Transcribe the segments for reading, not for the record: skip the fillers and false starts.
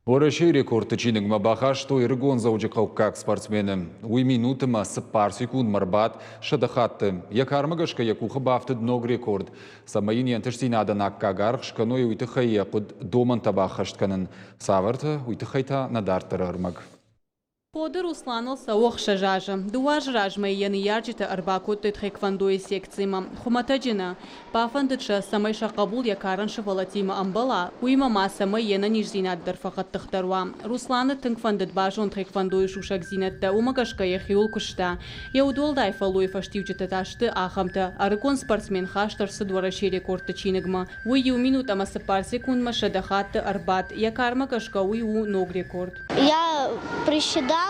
Уӕрӕсейы рекордты чиныгмӕ бахастой ӕрыгон дзӕуджыхъӕуккаг спортсмены. Уый минутмӕ 4 секундмӕ ӕрбадт 100 хатты. Йӕ кармӕ гӕсгӕ йӕ къухы бафтыд ног рекорд. Цӕмӕй йын йе нтыстдзинадӕн аккаг аргъ скӕной, уый тыххӕй йӕ хъуыд домӕнтӕ баххӕст кӕнын. Цавӕртӕ, уый тыххӕй та нӕ дарддӕры ӕрмӕг. Ходы Русланыл цӕуы 6 азы. 2 азы размӕ йӕ ныййарджытӕ ӕрбакодтой тхэквондойы секцимӕ. Хуымӕтӕджы нӕ. Бафӕндыд сӕ, цӕмӕй сӕ хъӕбул йӕ карӕн сывӕллӕттимӕ ӕмбӕла, уыимӕ ма цӕмӕй йе нӕниздзинад дӕр фӕхъӕддыхдӕр уа. Русланы тынг фӕндыд базон тхэквондойы сусӕгдзинӕдтӕ, уымӕ гӕсгӕ йӕхиуыл куыста. Йӕ удуӕлдай фӕллойы фӕстиуджытӕ та сты ахӕмтӕ. Ӕрыгон спортсмен хаст ӕрцыд Уӕрӕсейы рекордты чиныгмӕ. Уый 1 минут ӕмӕ 4 секундмӕ 100 хатты ӕрбадт. Йӕ кармӕ гӕсгӕ уый у ног рекорд. Я приседал.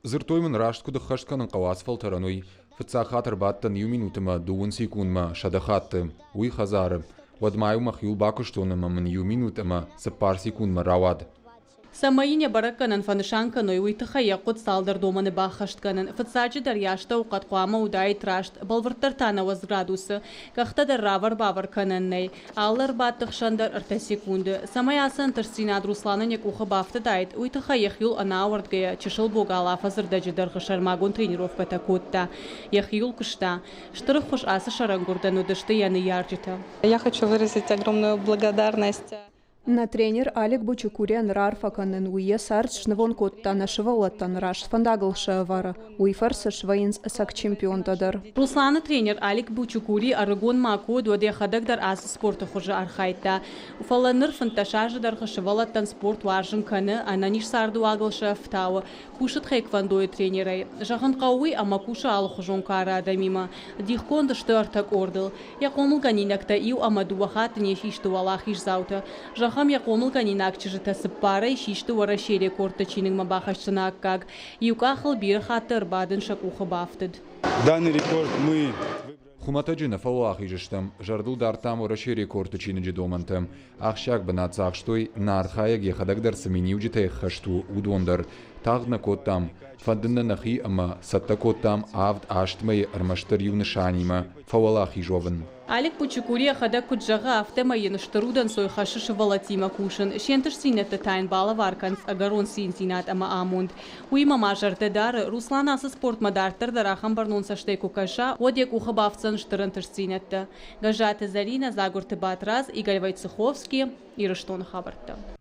Дзырдтой мын, раст куыд ӕххӕст кӕнын хъӕуы ацы фӕлтӕрӕн, уый. Фыццаг хатт ӕрбадтӕн иу минутмӕ дыууын секундмӕ 100 хатты. Уый хӕдзары. Уӕд ма-иу мӕхиуыл бакуыстон ӕмӕ мын иу минут ӕмӕ 4 секундмӕ рауад. Цӕмӕй йын йӕ бӕрӕггӕнӕн фӕнысан кӕной, уый тыххӕй йӕ хъуыд цалдӕр домӕны баххӕст кӕнын. Фыццаджыдӕр, йӕ астӕуыхъӕд хъуамӕ уыдаид раст, бӕлвырддӕр та 90 градусы. Къӕхтӕ дӕр равӕр-бавӕр кӕнӕн нӕй. Алы ӕрбадты хсӕн дӕр 3 секунды. Цӕмӕй ацы ӕнтыстдзинад Русланӕн йӕ къухы бафтыдаид, уый тыххӕй йӕхиуыл ӕнӕауӕрдгӕйӕ чысыл богал афӕдзы рдӕджы дӕргъы сӕрмагонд тренировкӕтӕ кодта. Йӕхиуыл куыста. Стыр ӕххуыс ацы сӕрӕнгуырдӕн уыдысты йӕ ныййарджытӕ. Я хочу выразить огромную благодарность. Нӕ тренер Алик Бучукурийӕн раарфӕ кӕнын, уый йӕ цард снывонд кодта нӕ сывӕллӕттӕн раст фӕндагыл сӕвӕры, уый фӕрцы свӕййынц ӕцӕг чемпионтӕ дӕр. Русланы тренер Алик Бучукури ӕрыгон ма куы уыд, уӕд йӕхӕдӕг дӕр ацы спорты хуызы архайдта. Фӕлӕ ныр 15 азы дӕргъы сывӕллӕттӕн спорт уарзын кӕны, ӕнӕниз цардыуагыл сӕ ӕфтауы. Кусы тхэквондойы тренерӕй. Зӕгъын хъӕуы уый, ӕмӕ кусы алыхуызон кары адӕмимӕ. Дихгонд сты ӕртӕ къордыл. Йӕ хъомылгӕнинӕгтӕ иу ӕмӕ дыууӕ хатты не систы уӕлахиздзаутӕ. Зӕгъӕм, йӕ хъомылгӕнинаг чызджытӕ цыппарӕй систы Уӕрӕсейы рекордты чиныгмӕ бахӕссыны аккаг. Иу къахыл бирӕ хатты ӕрбадын сӕ къухы бафтыд. Данный рекорд мы Хуымӕтӕджы нӕ фӕуӕлахиз стӕм, зӕрдыл дардтам Уӕрӕсейы рекордты чиныджы домӕнтӕ. Ахсджиаг бынат дзы ахстой, нӕ архайӕг йӕхӕдӕг дӕр цы миниуджытӕй ӕххӕст у, уыдон дӕр. Тагъд нӕ кодтам, фӕнды нӕ нӕхи ӕмӕ цӕттӕ кодтам авд-аст мӕйы ӕрмӕстдӕр иу нысанимӕ – фӕуӕлахиз уӕвын. Алик Бучукури йӕхӕдӕг куыд зӕгъы, афтӕмӕй йын стыр удӕнцой хӕссы сывӕллӕттимӕ кусын, се нтыстдзинӕдтӕ та йын балӕвар кӕнынц ӕгӕрон циндзинад ӕмӕ амонд. Уыимӕ ма зӕрдӕ дары, Руслан ацы спортмӕ дарддӕр дӕр ахӕм бӕрнон цӕстӕй куы кӕса, уӕд йӕ къухы бафтдзӕн стыр ӕнтыстдзинӕдтӕ. Гӕззаты Зӕринӕ, Дзагуырты Батрадз, Игорь Войцеховский, Ирыстоны хабӕрттӕ.